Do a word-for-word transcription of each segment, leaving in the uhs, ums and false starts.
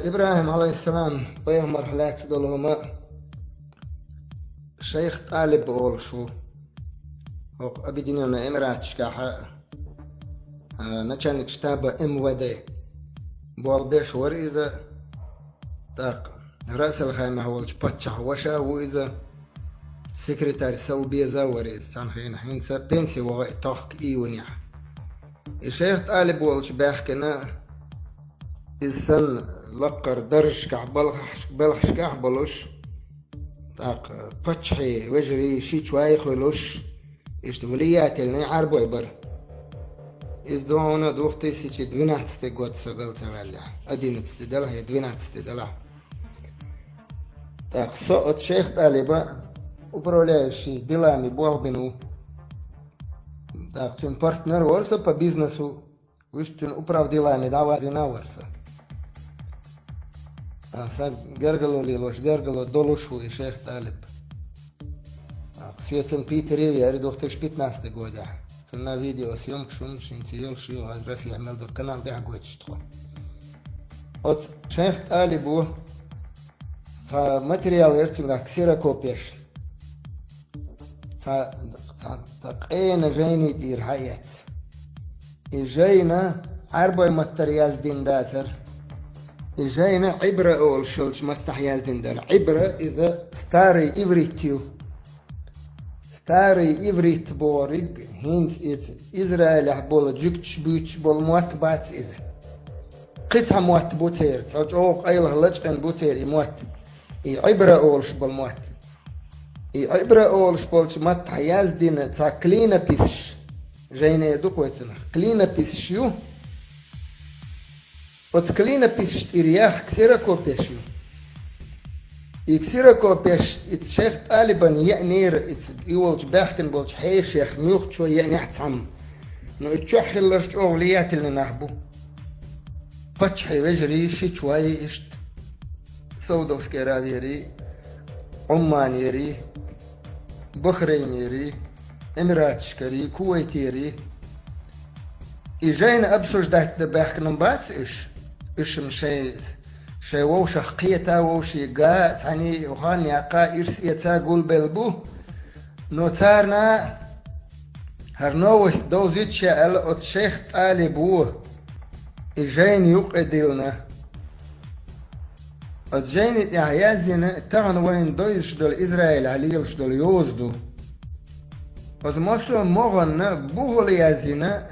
ИбрахӀим, Ӏалайхиссалам, пайхамарах лаьцна долу хӀума шайх ТӀалиб олуш ву. ХӀокху Объединённый Эмираташкахь, а, начальник штаба МВД болх беш вара иза. ТӀаккха Расалхаймехь волчу паччахьан ваша ву иза. Секретарь Совбеза вара иза цхьана хенахь, хӀинца пенси ваха и тохка июнехь. И шайх ТӀалиб волчу баьхкина, иза санна лаккхара даржашкахь, балхахь-, балхашкахь болуш, тӀаккха паччахьий вежарий ши чу вай хуьлуш, иштта влиятельный Ӏаьрбой бара. Иза ду хьуна две тысячи двенадцатый год со гал ца ваьллехь, одиннадцатый делахь я двенадцатый делахь. ТӀаккха со оцу шайх ТӀалиба управляющий делами болх бина ву. ТӀаккха цуьнан партнер вара со по бизнесу, вуьш цуьнан управделами дӀавазийна вара со. А, сан гергало лелош, гергало долуш ву и шайх ТӀалиб. А, соьцан Питере веара две тысячи пятнадцатый годехь. Цунна видеосъёмкаш хӀуманаш хӀинца йолуш ю, хӀара Россехь мел долу канал тӀехь гойтуш тхо. Оцу шайх ТӀалибо цхьа материал яра цуьнгахь, ксерокопеш. Цхьа, цхьа, цхьа къена жайни тӀера хьаэцна. И жайна Ӏаьрбой маттара яздина дацара. И жайна Ӏибра олуш йолчу маттахь яздина дара. Ӏибра иза старый иврит ю. Старый иврит бохург хӀинца иза Израилехь болу жуьгташ буьйцуш болу мотт бац иза. Кхин цхьа мотт бу церан, цхьа чӀогӀа къайлаха лачкъина бу церан и мотт. И Ӏибра олуш болу мотт. И Ӏибра олуш болчу маттахь яздина цхьа клинописаш, жайнера ду кхойцунах, клинописаш ю. Оцу клинописаш тӀера яхха ксерокопеш ю. И ксерокопеш иза шайх ТӀалибан еънера, иза и волчу баьхкина болчу хьешех муьлххачо еънехь цхьамма. Но и чохь хилларш чӀогӀа влиятельный нах бу. Паччахьий вежарий ши чу вай иштта. Саудовский Аравиерий, Ӏумманерий, Бахрейнерий, Эмираташкарий, Кувайтерий. И жайна обсуждать дан баьхкина бац уьш. Уьш-м шайн, шайн вовшах кхета, вовшийн га а, цхьаьний хан яккха, ирс эца гулбелла бу. Но царна хӀара новость довзуьйту ша аьлла, оцу шайх ТӀалибо и жайна юккъе диллина. Оцу жайни тӀехь яздина, тахана вайна довзуш долу Израилехь лелаш долу йоза ду. Оцу массо а могӀанна бухал яздина,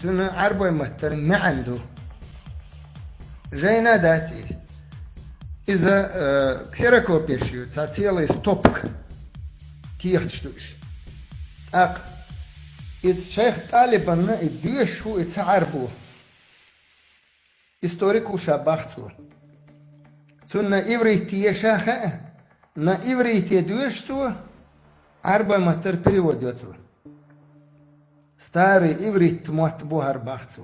цуьнан Ӏаьрбой маттара маьӀна ду. Жайна дац иза. Иза, э, ксерокопеш ю, цхьа целый стопка кехаташ ду уьш. ТӀаккха иза шайх ТӀалибанна и доьшуш ву и цхьа Ӏаьрбо. Историк ву ша бах цо. Цунна иврит теша хаьа, на иврите доьшу цо, Ӏаьрбой маттара перевод йо цо. Старый иврит мотт бу хӀара бах цо.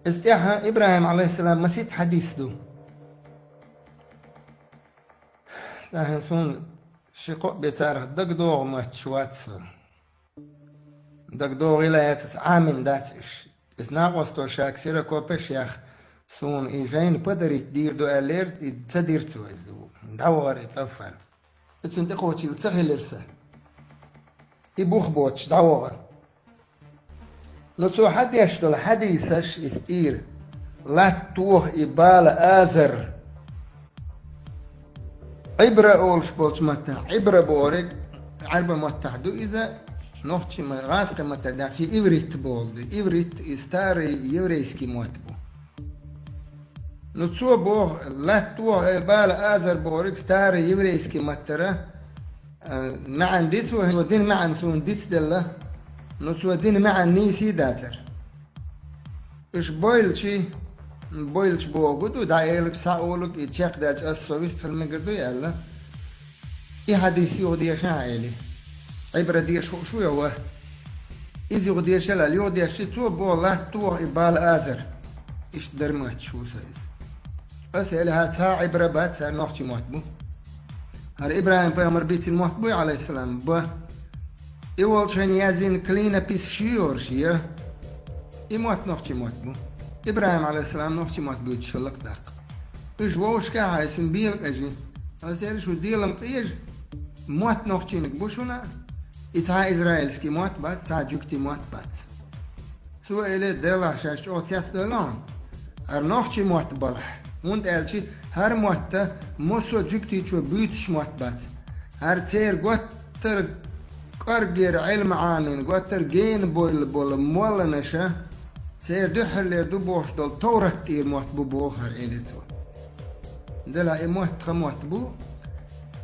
Иза тӀехьа ИбрахӀим, Ӏалайхиссалам, масийтта хьадис ду. ТӀаьхьа суна ши-кхоъ бен царах дагадогӀу моьттуш вац со. ДагадогӀийла яц, аса Ӏамийна дац уьш. Иза накъосташа ксерокопеш яхна, суна и жайна подарить дийр ду аьллера, и ца дира цо иза. ДӀавахара и тӀаффар. И цунна тӀекхочийла ца хилира сан. И бух боцуш дӀавахара. Но цо хьадеш долу хьадисаш иза тӀера. Латта тоха и бала азар. Ӏибра олуш болчу маттахь, Ӏибра бохург, Ӏаьрба маттахь ду иза, нохчи ма-, гӀазкхи маттара даьхчи иврит бохург ду. Иврит и старый еврейский мотт бу. Ну, цо боху, латта тоха, э, бала азар бохург старый еврейский маттара, э, маьӀна ди цо, цо дина маьӀна суна дицделла, ну, цо дина маьӀна нийса дацара. Уьш бойлучи, бойлуш боху ду, дӀаэлаг, схьаолаг, и чекхдаьлча ас со вистхила мегар дуй аьлла. И хьадис юха деша хьан эли. Ӏибра деша хууш ву йо ва? Иза юха дешал аьлла, юха дешчи цо боху латта тоха и бала азар. Иштта дарматаш ву со иза. Ас эли хьан цхьа Ӏибра бац, хӀара нохчи мотт бу. ХӀара ИбрахӀим пайхамар бийцина мотт буй, Ӏалайхиссалам, ба. И волчу хенахь яздина клинописаш ю йорш, я? И мотт нохчи мотт бу. ИбрахӀим, Ӏалайхиссалам, нохчийн мотт буьйцуш хилла-кх тӀаккха. Уьш вовшашка а хьайсина, бела къежи. Аса аьлла, шу Делан къежа, мотт нохчийниг бу шуна, и цхьа израильский мотт бац, цхьа жуьгтийн мотт бац. Цо элира, делахь шаьш чӀогӀа цецдевлла хьуна, хӀара нохчийн мотт балахь. ХӀунда аьлча хӀара мотт массо а жуьгтичо буьйцуш мотт бац. ХӀара церан готтара кӀорггера Ӏилма Ӏамийна, готтара гена бовла бола молланаша, церан дуьххьарлера ду бохуш долу Товрат тӀера мотт бу боху хӀара, элира цо. Делахь и мотт тхан мотт бу,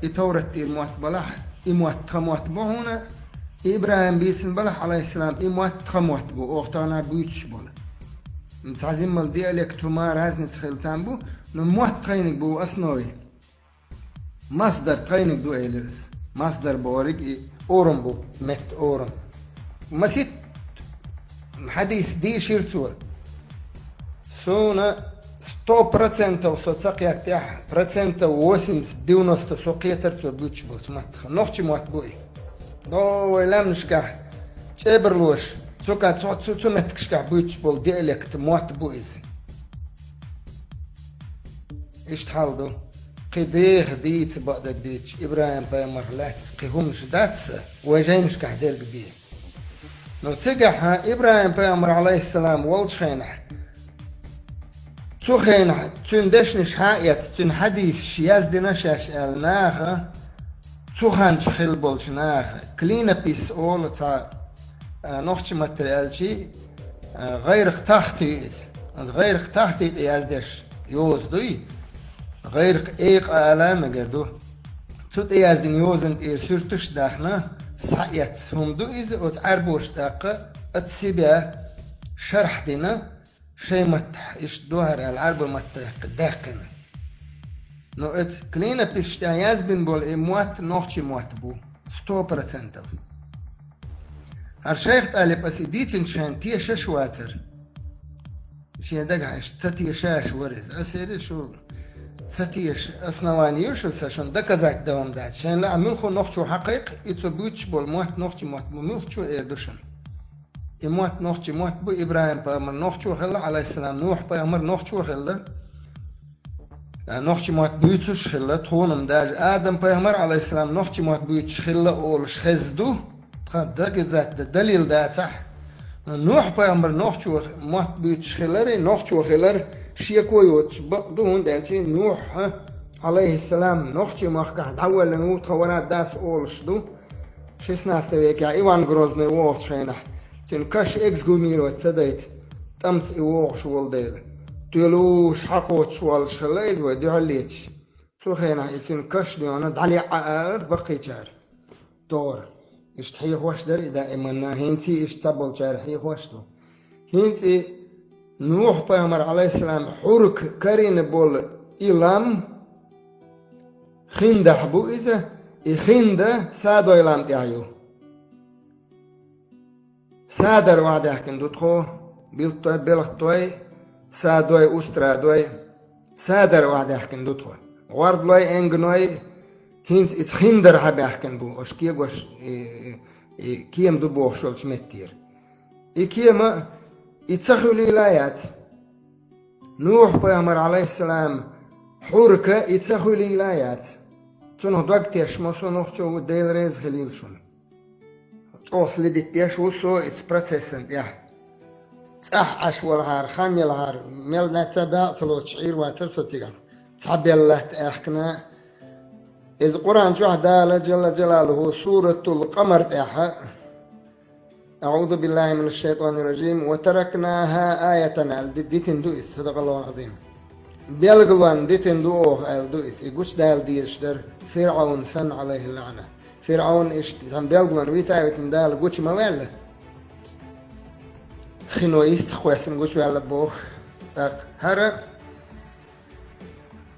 и Товрат тӀера мотт балахь, и мотт тхан мотт бу хьуна, и ИбрахӀима бийцина балахь, Ӏалайхиссалам, и мотт тхан мотт бу, оха тахана буьйцуш болу. Цхьа зиммал диалект хӀума разница хила там бу, но мотт тхайниг бу основе. Масдар тхайниг ду, элира аса. Масдар бохург и орам бу, метта орам. Масийтта хьадис дийшира цо. Суна сто процентов со ца кхеттехь, процентов восемьдесят, девяносто со кхетара цо буьйцуш болчу маттах. Нохчийн мотт бу и. До вай лаьмнашкахь чӀебарлош, цу ка-, цу, цу, цу меттигашкахь буьйцуш болу диалект мотт бу иза. Иштта хьал ду. Кхин деха дийца бакъдерг дийцича, ИбрахӀим-пайхамарх лаьцна кхин хӀуманаш дац, вай жайнашкахь дерг бен. Ну, цигахь ИбрахӀим-пайхамар, Ӏалайхиссалам, волчу хенахь, цу хенахь цуьнан дешнаш хьа а эцна, цуьнан хьадисаш яздина шаьш аьлла наха, цу ханчу хилла болчу наха, клинопись олу цхьа, а, нохчийн маттара аьлча, а, гӀайракх тахта ю иза. Иза гӀайракх тахта тӀе яздеш йоза дуй, гӀайракх экъа ала а мегар ду. Цу тӀе яздина йозанна тӀера суьрташ а даьхна, схьаэцна хӀума ду иза, оцу Ӏаьрбоша тӀаккха ат сибе шархь дина, шайн маттахь иштта ду хӀара аьлла, Ӏаьрбийн маттахь даьккхина. Но оцу клинописаш тӀехь язбина болу и мотт нохчийн мотт бу, сто процентов. ХӀара шайх ТӀалиб аса и дийцинчу хенахь тешаш вацара. Шен дагахь иштта ца тешаш вара иза. Аса элира шу, ца теша основание ю шу, сан шуна доказать дан хӀума дац. Шайна лаахь муьлхха нохчо хьакхайкха, и цо буьйцуш болу мотт нохчийн мотт бу, муьлххачо эр ду шуна. И мотт нохчийн мотт бу, ИбрахӀим-пайхамар нохчо хилла, Ӏалайхиссалам, Нухь-пайхамар нохчо хилла. А, нохчийн мотт буьйцуш хилла, тхуна-м даже Адам-пайхамар, Ӏалайхиссалам, нохчийн мотт буьйцуш хилла олуш хезна ду. Тхан доказать дан далил дацахь, Нухь-пайхамар нохчо мотт буьйцуш хилар, нохчо хилар шеко йоцуш бакъ ду, хӀунда аьлча Нухь, Ӏалайхиссалам, нохчийн махкахь дӀавоьллина ву, тхан вара дас олуш ду. Шестнадцатом векехь Иван Грозный вогӀучу хенахь, цуьнан каш эксгумировать ца дайта, тӀамца и вогӀуш волу дела, тоьлуш хьакхочуш воллуш хилла иза вай дуьхьал леташ. Цу хенахь и цуьнан каш доьхна дӀалеӀа алара баккхийчара. ТогӀара. Иштта хьехош дара и даиманна, хӀинца а иштта цхьаболчара хьехош ду. ХӀинца и Нухь-пайхамар, Ӏалайхиссалам, хьурка карийна болу и лам Хиндахь бу иза, и Хинда Садой лам тӀехь ю. Садар охьадаьхкина ду тхо, билттой, белхаттой, Садой, Устрадой, Садар охьадаьхкина ду тхо. ГӀордалой, Энганой, хӀинца иза Хиндар хьабаьхкина бу, ош кегош, и, и, и кема ду бохуш йолчу меттера. И кема, и ца хуьлийла яц. Нухь-пайхамар, Ӏалайхиссалам, хьурка и ца хуьлийла яц. Цунах дог тешаш ма со нохчо ву, Дела реза хилийла шуна. ЧӀогӀа следить деш ву со иза процессан тӀехь. ЦӀахь Ӏаш валахьара, хан ялахьара, мел даьтта дакъа ца лоцуш Ӏийр вацара со цигахь. Цхьа белла латта аьхкина. Иза Къуръан чохь Дала, Джалла Джалалуху, Суратул Къамар тӀехь, أعوذ بالله من الشيطان الرجيم، وتركناها آية аьлла ди-, дитина ду иза, صدق الله العظيم. Белгалонна дитина ду оха аьлла ду иза, и гучудала дезаш дара ФирӀавн санна, Ӏалайхи лаӀна. ФирӀавн иштта цхьана белгалонна вита а витина Дала гучу ма ваьлла. Хино йистах кхоьссина гучуваьлла боху. ТӀаккха хӀара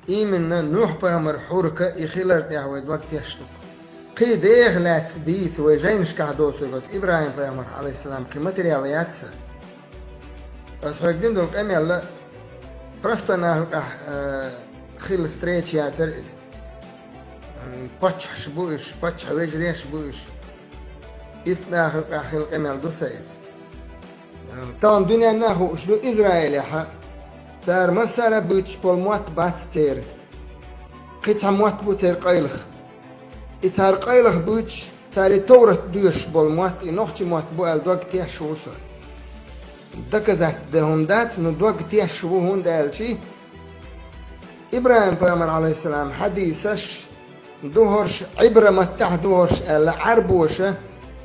именно Нухь-пайхамар хьурка и хилар тӀехь вай дог тешна ду. Кхин деха лаьцна дийца вай жайнашкахь доцург оцу ИбрахӀим-пайхамар, Ӏалайхиссалам, кхин материал яц сан. Аса хьоьга дина долу къамел простой нахана юкъахь, э, хилла встреча яцара иза. М, паччахьаш бу уьш, паччахьан вежарий бу уьш. Итт нахана юкъахь хилла къамел ду сан иза. М, тахана дуьненна а хууш ду, Израилехь Цара массара а буьйцуш болу мотт бац церан. Кхин цхьа мотт бу церан къайлаха. И цара къайлаха буьйцуш, цара и товрат доьшуш болу мотт, и нохчийн мотт бу аьлла дог тешаш ву со. Доказать дан хӀума дац, но дог тешаш ву, хӀунда аьлча ИбрахӀим-пайхамар, Ӏалайхиссалам, хьадисаш ду хӀорш, Ӏибра-маттахь ду хӀорш аьлла, Ӏарбоша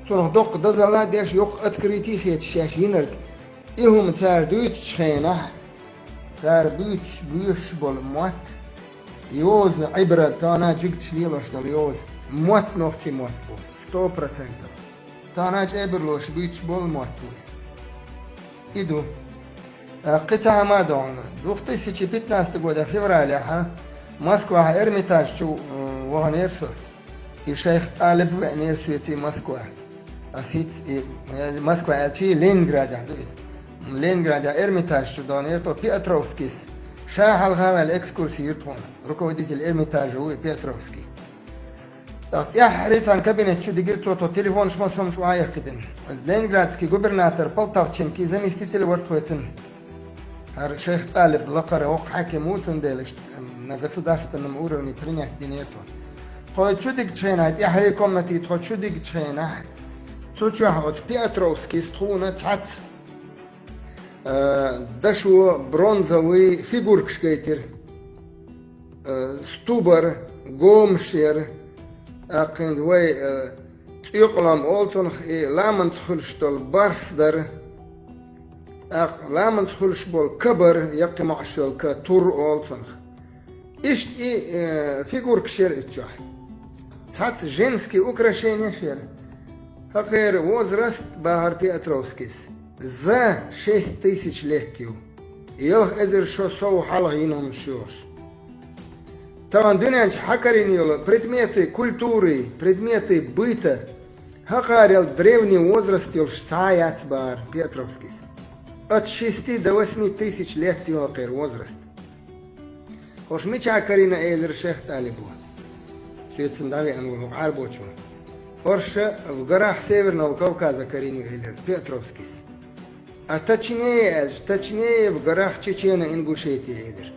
цунах доккха дозалла а деш, йоккха открытие а хеташ шаьш йинарг. И хӀума цара дуьйцучу хенахь, цара буьйцуш, боьшуш болу мотт, йоза, Ӏибра, тахана жуьгташа лелош долу йоза, мотт нохчийн мотт бу, сто процентов. Тахана чӀебарлоша буьйцуш болу мотт бу иза. И ду. ТӀаккха кхин цхьа хӀума а ду хьуна. Две тысячи пятнадцатого года февралехь Москвахь Эрмитаж чу, м, ваханера со. И шайх ТӀалиб веанера соьца Москва. Ас хӀинца и, э, Москва аьлча, Ленинградехь ду иза. Ленинградехь Эрмитаж чу даханера тхо, Пиотровскийс ша хьалха а ваьлла экскурси йира тхуна. Руководитель Эрмитажа ву и Пиотровский. ТӀаккха тӀаьххьара цхьана кабинет чу дигира цо, тхо телефонаш массо а хӀумнаш охьаэккхийтина. Ленинградский губернатор Полтавченкий заместитель вара тхоьцун. ХӀара шайх ТӀалиб лакхара воккха хьаькам ву, цундела иштта на государственном уровне принять динера тхо. Тхо чу дигчу хенахь, тӀаьххьара комнате тхо чу дигчу хенахь, цу чохь оцу Пиотровскийс тхуна цхьацца, э, дашо бронзовый фигуркаш гайтира. Э, сту бара, гомаш яра, тӀаккха хӀинца вай, э, цӀоькъалом олу цунах, и ламанца хуьлуш долу барс дара. ТӀаккха ламанца хуьлуш болу ка бара, яккхий маӀаш йолу ка, тур олу цунах. Иштта и, э, фигуркаш яра и чохь. Цхьацца женский украшенеш яра. ХӀокхеран возраст, бахара Пиотровскийс, за шесть тысяч лет ю. Ялх эзар шо сов хьалха йина хӀуманаш ю уьш. Тахана дуьнен чу хьакарийна йолу предметы культуры, предметы быта, хӀокхарел древний возраст йолуш цхьа а яц, бахара Пиотровскийс. От шести до восьми тысяч лет ю хӀокхеран возраст. ХӀорш мичахь карийна, элира шайх ТӀалибо. Соьца дӀавеана волу хӀокху Ӏарбочо. ХӀорш в горах Северного Кавказа карийна ю, элира Пиотровскийс. А точнее аьлча, точнее в горах Чечено-Ингушетии, элира.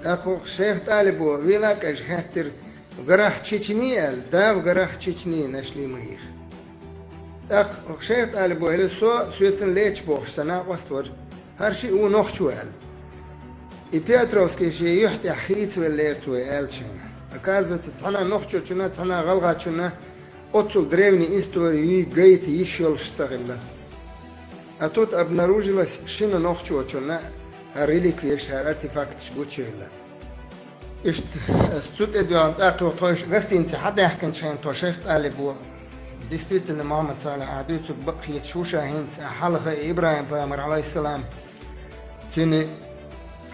ТӀаккха хӀокху шайх ТӀалибо вела а къежа хаьттира: «В горах Чечни?» аьлла. «Да, в горах Чечни нашли мы их». ТӀаккха хӀокху шайх ТӀалибо элира: «Со, соьцан леташ бохуш сан накъост вара. ХӀара шиъ ву нохчо», аьлла. И Пиотровский шен юьхь тӀехь хийцавеллера цо и аьллачу хенахь. Оказывается, цхьана нохчочунна, цхьана гӀалгӀачунна оццул древний истори гайта йиш йолуш ца хилла. А тут обнаружилось, шина нохчочунна хӀара реликвеш, хӀара артефакташ гучуевлла. Иштта, ас цу тӀе доьгӀна тӀаккха тхо гостинице хьадаьхкинчу хенахь тхо шайх ТӀалибо, действительно, Мухьаммад Салихь, ахь дуьйцург бакъ хеташ ву ша хӀинца, ахь хьалха и ИбрахӀим-пайхамар, Ӏалайхиссалам, цуьнан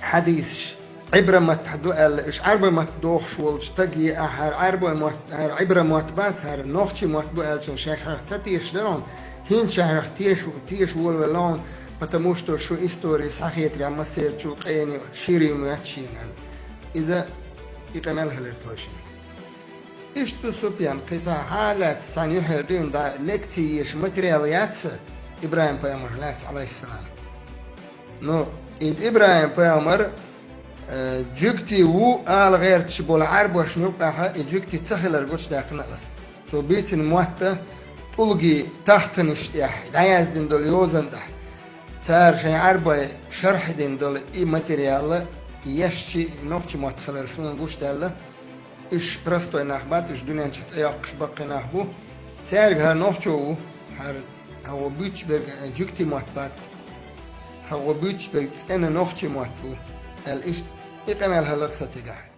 хьадисаш Ӏибра-маттахь ду аьлла, уьш Ӏарбой-мотт дохуш волчу стаге ахь хӀара Ӏарбой-мотт, хӀара Ӏибра-мотт бац, хӀара нохчий мотт бу аьллачун шайх хьоьх ца тешаш дара хьуна, хӀинца ша хьоьх теша, теша волавелла хьуна, потому что шу истори схьахетарехь массерачул къена шира ю моьтту шена аьлла. Иза и къамел хилира тхойшинца. Иштта ду, Супьян, кхин цхьа хьалаца цхьана юьхьера дуьйна дӀа лекци еша материал яц сан ИбрахӀим-пайхамар лаьцна, Ӏалайхиссалам. Ну, иза ИбрахӀим-пайхамар, э, жуьгти ву ала гӀерташ болу Ӏарбошна юккъехь и жуьгти ца хилар гучудаьккхина ас. Цо бийцина мотт тӀулгийн тахтанаш тӀехь дӀаяздина долу йозанна тӀехь. Цара шайн Ӏарбой шархь дина долу и материал ешча нохчий мотт хилар суна гучудаьлла. Уьш простой нах бац, уьш дуьнен чу цӀе йоккхуш баккхий нах бу. Цаьрга хӀара нохчо ву, хӀара хьо буьйцуш берг жуьгти мотт бац, хьо буьйцуш берг цӀена нохчий мотт бу, аьлла, иштта и къамел хилла сан цигахь.